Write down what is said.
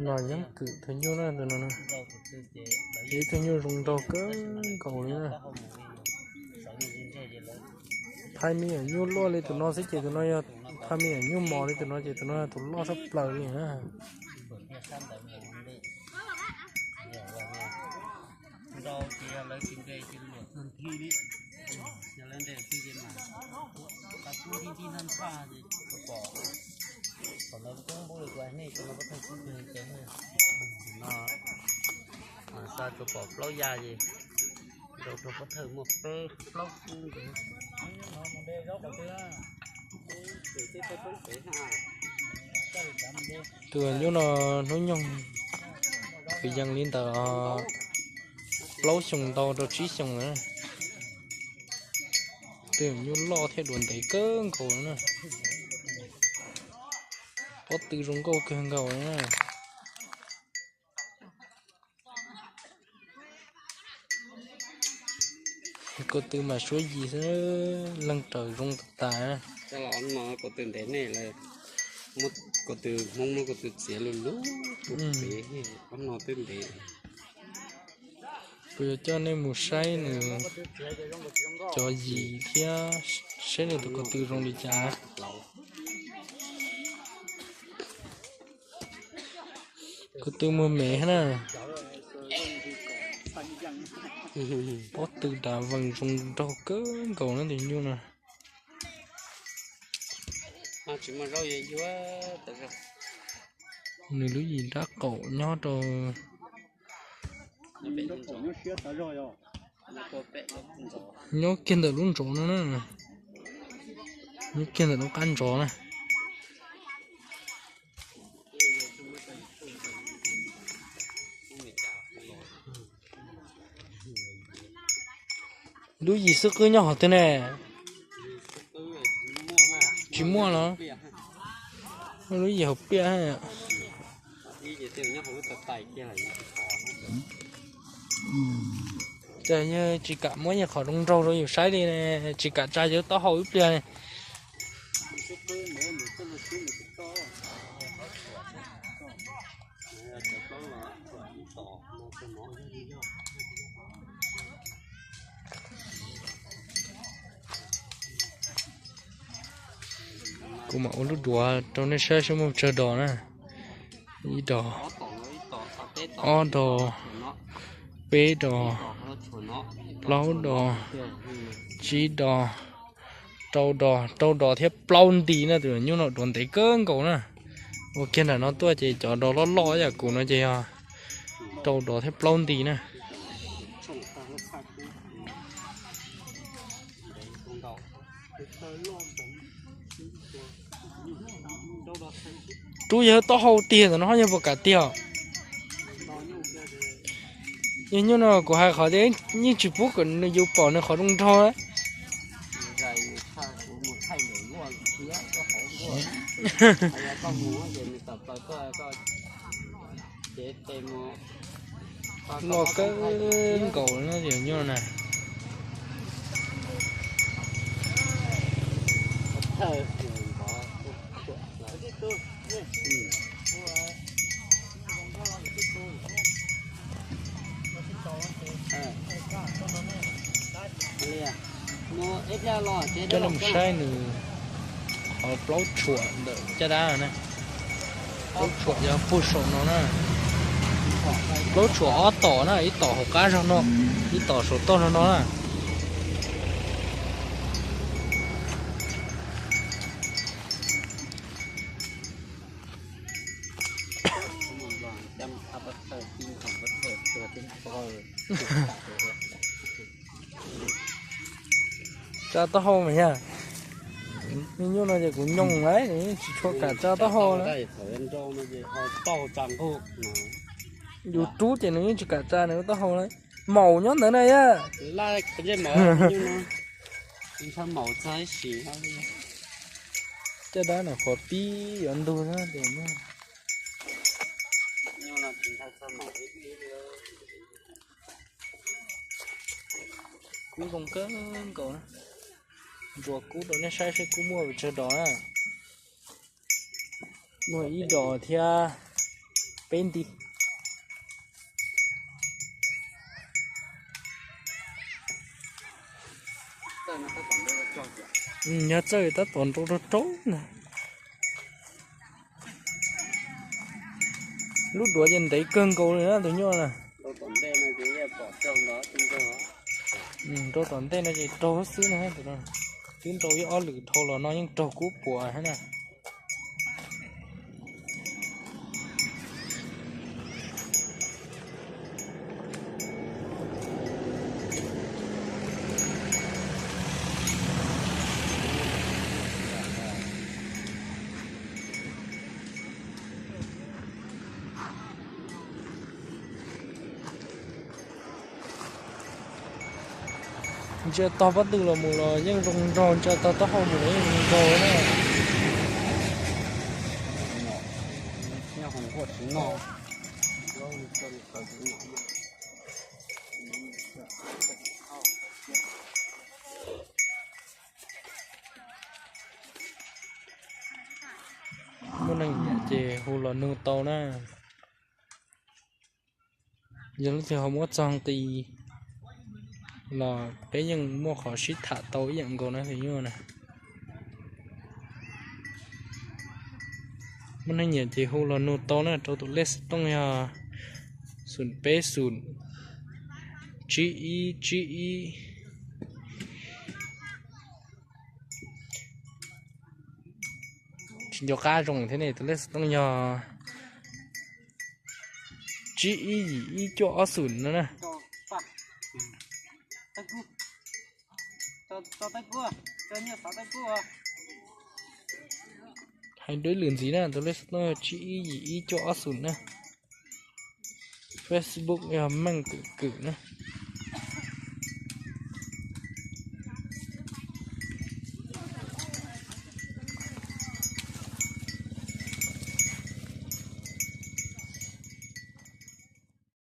No nyob kwm tus nyuj na, tus no na. Ib tug nyuj zoo nraug kawg nkaus li na. Thaij me nyuam nyuj luaj li tus no xwb ces tus no yog, thaij me nyuam nyuj mos li tus no ces tus no yog tus loj tshaj plaws li na. Xa rau pom plaub ya ces rau rau pob thawj muaj peb plaub xwb. Tus nyuj no hnub nyoog kwv yees li ntawm plaub xyoos ntau rau tsib xyoos na. Tus nyuj loj thiab duav ntev kawg nkaus na. Pob tw zoo nkauj kawg nkaus na. Ko tw mas suab yig xwb, leeg raws zoo tas tas. Ko tw ntev ne, ko tw Hmoob muab ko tw txiav lug lug tus pem, ob no twb ntev. Kuv yuav coj nej mus saib nws cov yig thiab saib nws tus ko tw zoo li cas. Ko tw muag me na. Pob tw dav vees zoo nraug kawg nkaus na tus nyuj no. Nws lub yim nrab qaum nyob rau, nyob kiag ntawm lub ntsov no na. Nyob kiag ntawm lub qab ntsov na. Lub yim xub qwb nyob hauv twg ne? Tsis muaj los? Lub yim hauv pliaj. Ces yawg tsis kam muab yawg qhov zoo nraug rau yus saib li ne, tsis kam tsa yawg taub hau ib pliag ne. Kuv mam ua lub duav rau nej saib seb muaj tsawg dos na. Ib dos, ob dos, peb dos, plaub dos, tsib dos, rau dos, rau dos thiab plaub nti na. Tus nyuj no duav ntev kawg nkaus na. Ua kiag nram no tuaj ces cov dos loj loj yam kuv no ces yog rau dos thiab plaub nti na. Rub yawg taub hau tiag ntawm no yawg puas kam tiag? Yawg nyuj no kuv hais qhov tias yeej tsis pub kom nws yus pom nws qhov zoo nraug. Loj kawg nkaus na tus nyuj na. Coj nej mus saib nws qhov plaub tshuam ntawm caj dab na. Plaub tshuam yog puag saum no na. Plaub tshuam ob tom na, ib tom hauv qab zog no, ib tom saum toj zog no na. Tsa taub hau mas yog. Nyuj no ces kuv nyoos lawm, tsis tshua kam tsa taub hau lawm. Yus rub ces nws yeej tsis kam tsa nws taub hau lawm. Maum nyob ntawd na yog. Caj dab no qhuav pib yuav ntug na. Kub zoo kawg nkaus na. Ntsuas kub rau nej saib seb kub muaj tsawg dos na. Muaj ib dos thiab, Peb nti. Yog txawj tab tom nrau raug raug na. Lub duav ces ntev kawg nkaus li na tus nyuj na. Nrau tom ntej no ces raug xwb na. Twb nrau ib ob lwm dhau los no yeej raug kub puas thiab na. Ntsia tog pob tw los mus los yeej zoo nraug, ntsia tog taub hau mus los yeej zoo nraug na. Muaj neeg nyiam ces hu los nug tau na. Yog leej twg ho muab txog nqi los peb yeej muaj qhov sib tham tau ib yam nkaus na tus nyuj na. Muaj neeg nyiam ces hu los nug tau na rau tus lej xov tooj yog xoom peb xoom tsib ib tsib ib. Tsis nco qab zoo thiab ne, tus lej xov tooj yog tsib ib yim ib cuaj ob xoom no na. Hais dua lwm ntxiv na, tus lej xov tooj yog tsib ib yim ib cuaj ob xoom na. Facebook yog Meej Kwm Kwm na.